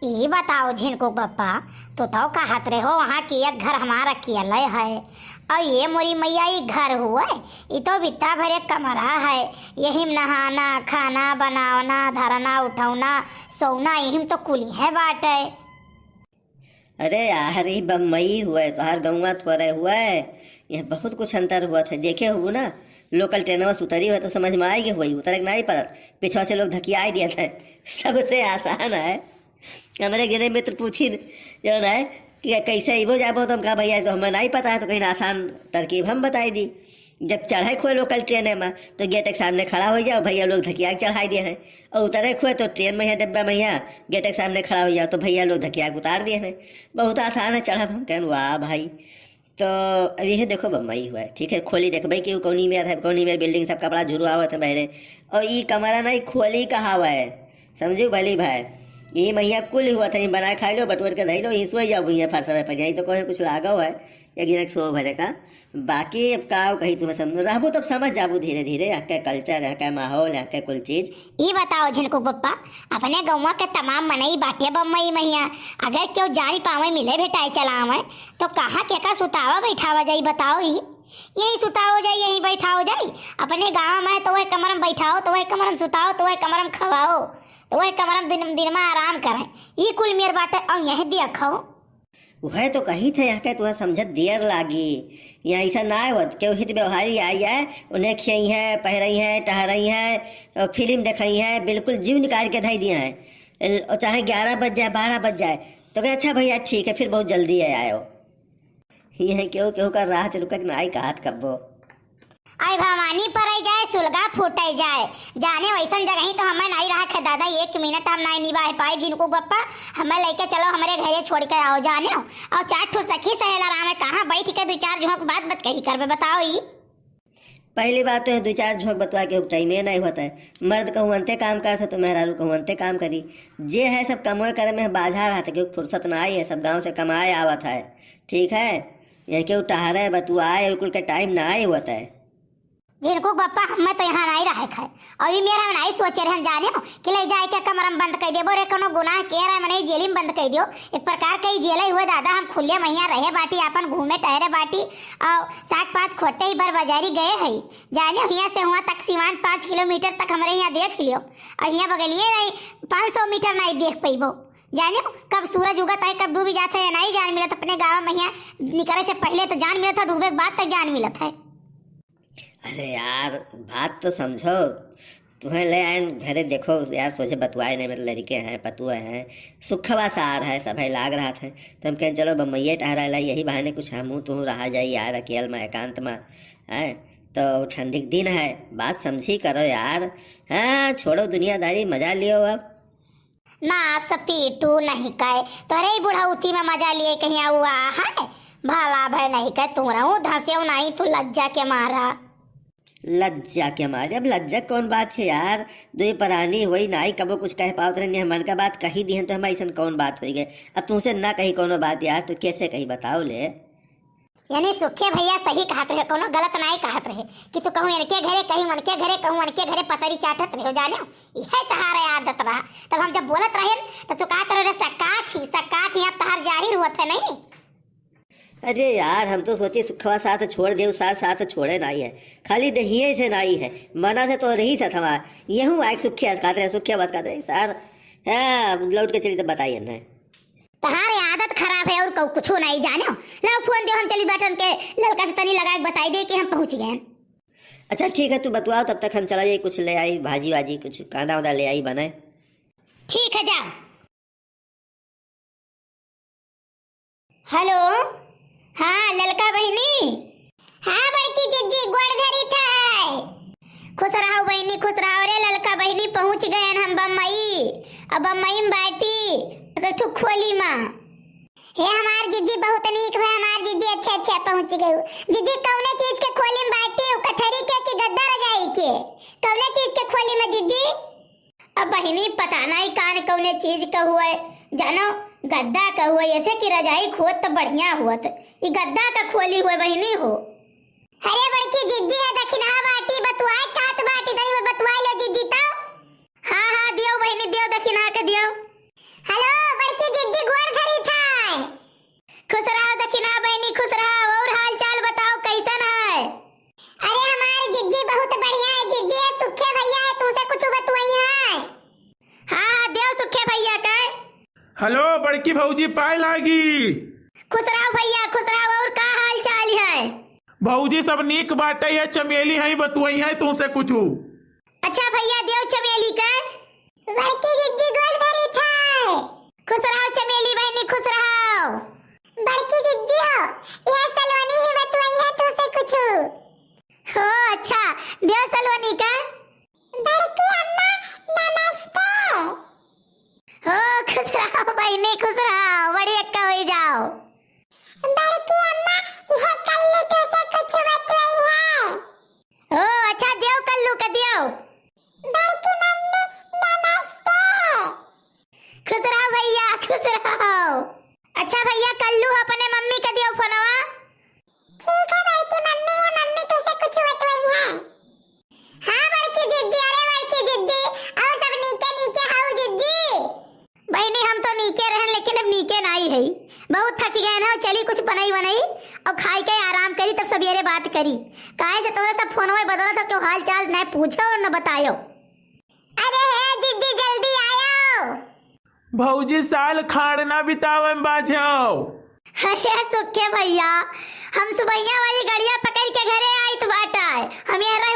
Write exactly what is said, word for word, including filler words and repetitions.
ई बताओ झिनकू बप्पा, तू तो कहत रहे हो वहाँ कि एक घर हमारा अकेले है, और ये मोरी मैया ई घर हुए, ई तो बित्ता भर एक कमरा है, यही में नहाना, खाना, बनावना, धरना, उठौना, सोना, यही में तो कुली है बाटे। अरे यार, ई बम्बई हुए, तोहार गौवा थोड़े हुए, यहाँ बहुत कुछ अंतर हुआ था। देखे हुआ ना, लोकल ट्रेनवा से उतरी हुआ तो समझ में आएगी हुई, उतरे के नहीं पड़त, पिछवा से लोग धकियाई दिया था। सबसे आसान है। हमरे गिरे मित्र पूछिन, जौन है कि कैसे अइबो जाबो, तो हम कहा, "भैया, ई तो हमें नहीं पता है।" तो कहिन, "आसान तरकीब हम बताई दी।" जब चढ़े खुए लोकल ट्रेन में, तो गेट के सामने खड़ा हो जाओ, भैया लोग धकिया के चढ़ाई दिए हैं। और उतरे खुए तो ट्रेन में है, डब्बा में है, गेट के सामने खड़ा हो जाओ, तो भैया लोग धकिया के उतार दिए हैं। बहुत आसान है चढ़ब। हम कहन, "वाह भाई।" तो अब यह देखो बम्बई हुआ है, ठीक है, खोली देखबे कि उ कौनी मेर है, कौनी मेर बिल्डिंग, सब कपड़ा झुरवावत है बहरे। और ई कमरा नहीं, खोली कहावा है, समझू भली भाई। ई मैया कुल हुआ था, ई बना खा लो, बटोर के धई लो, ई सोई जाओ भुइया फरसवे पर, यही तो कोई कुछ लागा हुआ है, एक जने के सो भरे का। बाकी अब का कही तुम्हें समझ, रहबू तब समझ जाबू धीरे धीरे, यहाँ का कल्चर, यहाँ का माहौल, यहाँ का कुल चीज। ई बताओ झिनकू बप्पा, अपने गौवा के तमाम मनई बाटे बम्बई मैया, अगर केहू जानी पावे, मिले भेटाए चला आवे, तो कहाँ केकर सुतावा बैठावा जाई बताओ ई? यहीं सुताओ जाई, यहीं बैठाओ जाई। अपने गाँव में है तो वह कमरा में बैठाओ, तो वह कमरा में सुताओ, तो वह कमरा में खवाओ, तो वह कमरा में दिन, दिन में आराम करें। ई कुल मेर बाटे, और यहीं देखो। वह तो कही थे, यहाँ के तुहे समझत देर लागी। यहाँ ऐसा ना होत, केहू हित व्यवहारी आई है, उन्हें खियई है, पहरई है, टहरई है, और फिल्म देखई है, बिल्कुल जीव निकाल के धई दिया है। और चाहे ग्यारह बज जाए, बारह बज जाए, तो कहे, "अच्छा भैया, ठीक है, फिर बहुत जल्दी है आयो।" ये केहू, केहू का राह ते रुके के नाई कहत कब्बो। आई भवानी परै जाए, सुलगा फूटै जाए, जाने वैसन जगही तो हमें नाई रहा खे दादा, एक मिनट हम नाई निभाए पाए जिनको बप्पा, हमें लेके चलो, हमरे घरे छोड़ के आओ, जाने हो। और चार ठो सखी सहेला राम है, कहाँ बैठ के दो चार झोंक बात बत कही करबे, बताओ ई। पहली बात तो है, दो चार झोंक बतवा के टाइम नहीं होता है। मर्द कहूँ अंते काम करत है तो मेहरारू कहूँ अंते काम करी। जे है सब कमवे करे में बाझा रहत है, क्योंकि फुर्सत ना आई है, सब गाँव से कमाए आवत है, ठीक है। यह केहू टहरे बतुआए, ओकुल के टाइम ना आए होत है। जिनको बप्पा, हमें तो यहाँ नहीं रहे खाए, अभी मेरा नहीं सोचे रहन जाने हो कि ले जाए के कमरा में बंद कर देबो रे, कोनो गुनाह के रहे, मने जेल में बंद कर दियो। एक प्रकार के ही जेल ही हुए दादा, हम खुले मैया रहे बाटी, अपन घूमे टहरे बाटी, और साग पात खोटे ही बर बाजारी गए है, जाने हो, हियाँ से हुआ तक सीवान पाँच किलोमीटर तक हमरे यहाँ देख लियो, और यहाँ बगलिए नहीं, पाँच सौ मीटर नहीं देख पैबो। जाने हो, कब सूरज उगत है, कब डूबी जात है, या नहीं जान मिलत। अपने गाँव में यहाँ निकले से पहले तो जान मिलत है, डूबे के बाद तक जान मिलत है। अरे यार, बात तो समझो, तुम्हें ले आए घरे, देखो यार, सोचे बतुआए नहीं, मेरे लड़के हैं, पतुए हैं, सुखवा सार है, सब है, लाग रहा था, तो हम कहें चलो बम्बई टहरा ला, यही बहाने कुछ हम तू रहा जाए यार, अकेल में, एकांत में, है तो ठंडी के दिन है, बात समझी करो यार। हाँ, छोड़ो दुनियादारी, मजा लियो अब। नास पीटू नहीं कहे, तोरे ही बुढ़ौती में मजा लिए कहीं हुआ है, भला भय नहीं कहे, तू रहूं धंसेऊ नहीं, तू लज्जा के मारा। लज्जा के मारे, अब लज्जा कौन बात है यार, दो परानी हुई नाई कबो कुछ कह पावत रहनी, हमन का बात कही दिहन तो हम ऐसन कौन बात हो गए, अब तुमसे ना कही कोनो बात यार, तो कैसे कही बताओ ले। यानी सुखे भैया सही कहत रहे, कोनो गलत नाई कहत रहे कि तू कहूँ इनके घरे, कहीं उनके घरे, कहूँ उनके घरे पतरी चाटत रहे हो, जाने हो, यह तहार आदत रहा। तब हम जब बोलत रहे तो तू कहत रहे, "रे सकात ही, सकात ही, अब तहार जाहिर हुआ थे नहीं।" अरे यार, हम तो सोचे सुखवा साथ छोड़ दे, सार साथ छोड़े नाई है, खाली दहिए से नाई है, मना से तो रही था थमा, यहू आए सुखिया कहत रहे, सुखिया बात कहत रहे, सार, हाँ, लौट के चली तो बताइए ना। तहार आदत खराब है और कऊ कुछो नहीं जाने हो। लाओ फोन दो, हम चली बाटन के ललका से तनी लगा के बताई दे कि हम पहुँच गए। अच्छा ठीक है, तू बतुआओ, तब तक हम चला जाई, कुछ ले आई, भाजी वाजी, कुछ कांदा वादा ले आई बनाए। ठीक है, जाओ। हेलो, हाँ ललका बहिनी। हाँ बड़की जिज्जी, गोड़ धरी थे। खुश रहो बहिनी, खुश रहो। रे ललका बहिनी, पहुँच गए हम बम्बई। अब बम्बई में बैठी, एक ठो खोली में। हे हमार जिज्जी, बहुत नीक भे हमार जिज्जी, अच्छे अच्छे पहुँच गए। जिज्जी, कौने चीज के खोली में बैठी हो, कथरी के कि गद्दा रजाई के? कौने चीज के खोली में जिज्जी? अब बहिनी, पता नहीं कान कौने चीज का हुए, जानो, गद्दा का हुए, ऐसे कि रजाई खोत तो बढ़िया हुआ, तो ई गद्दा का खोली हुए बहिनी हो। अरे बड़की जिज्जी है, दखिनहा बाटी, बतुआए कहत बाटी, तनी बतुआए लो जिज्जी तो। हाँ, हाँ, दियो बहिनी, दियो, दखिनहा के दियो। हेलो, बड़की हेलो बड़की भौजी, पाए लागी। खुश रहो भैया, खुश रहो। और का हाल चाल है? भौजी सब नीक बाटे है, चमेली है, बतुआई है तुमसे कुछ। अच्छा भैया, देव चमेली का। बड़की जिज्जी गोड़ धरी था। खुश रहो चमेली बहनी, खुश रहो। बड़की जिज्जी हो, यह सलोनी ही बतुआई है तुमसे कुछ। हो अच्छा, देव सलोनी का। बड़की अम्मा नमस्ते। हो खुश रहो बहनी, खुश रहो, बड़ी अक्का होई जाओ। बड़की अम्मा, यह कल्लू तुमसे कुछ बतुआई है। हो अच्छा, देव कल्लू का देव। बड़की मम्मी नमस्ते। खुश रहो भैया, खुश रहो। अच्छा भैया, कल्लू अपने मम्मी का देव फोनवा। ठीक है बड़की मम्मी, ये मम्मी तुमसे कुछ बतुआई है। हाँ बड़की जिज्जी, अरे बड़की जिज्जी, और सब नीके नीके हाउ जिज्जी? बहनी हम तो नीके रहन, लेकिन अब नीके नाई है, बहुत थक गए ना। चली कुछ बनाई बनाई और खाई के आराम करी, तब सवेरे बात करी। काहे जे तोरा सब फोन में बदला था, क्यों हाल चाल न पूछो और न बतायो। अरे हे जिज्जी जल्दी आयो। भौजी साल खाड़ ना बितावे में बाझो। अरे सुखे भैया, हम सुबहिया वाली गड़िया पकड़ के घरे आइत बाटा है। हम ये रहे